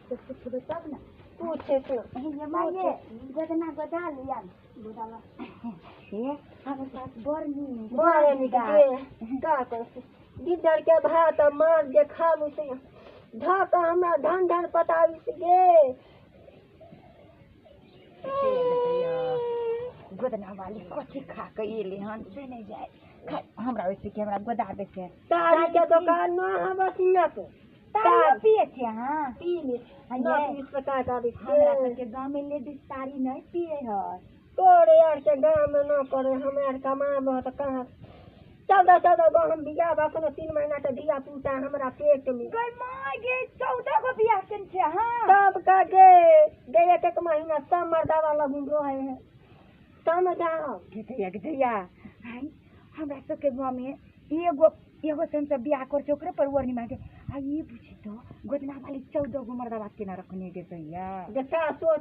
से पूछबै तब ने। पूछे तो। हे माये, गोदना गोदा लिया। गोदाला। हे, हमर सास बड़ नीक। बड़ नीक गे, का कर गिद्दड़ के भात आ मार जे खाबू से धऽ कऽ हमरा धन धन पताबिस गे। गोदना वाली कथी खा के एलै हन से नहि जाय। हमरा ओइसे कि हमरा गोदाबे के तारी के दोकान न है बसिना के। तारी पिए छियै अहाँ? पी ले। हाँ, न ये। पी से का करै हमरा छियै? सबके गाँव में लेडीज तारी नहीं पिए है। तोरे आर के गाँव में न करे, हम आर कमाबह तऽ कहाँ। 14 14 गो हम बियाह, एखनो 3 महीना के धिया पुता हमरा पेट में। गै माय गे, 14 गो बियाह केने छियै अहाँ? तब का गे गे, एक एक महीना सब मर्दावा लगुन रहे है, समझाओ। गे दैया, हाय, हमरा सबके गाँव में एगो एगो से हमसब बियाह करै छियै, ओकरे पर वरनी मांगे। आ ई बुझी तो गोदना वाली 14 गो मर्दावा केना रखने गे दैया? देखा सोच।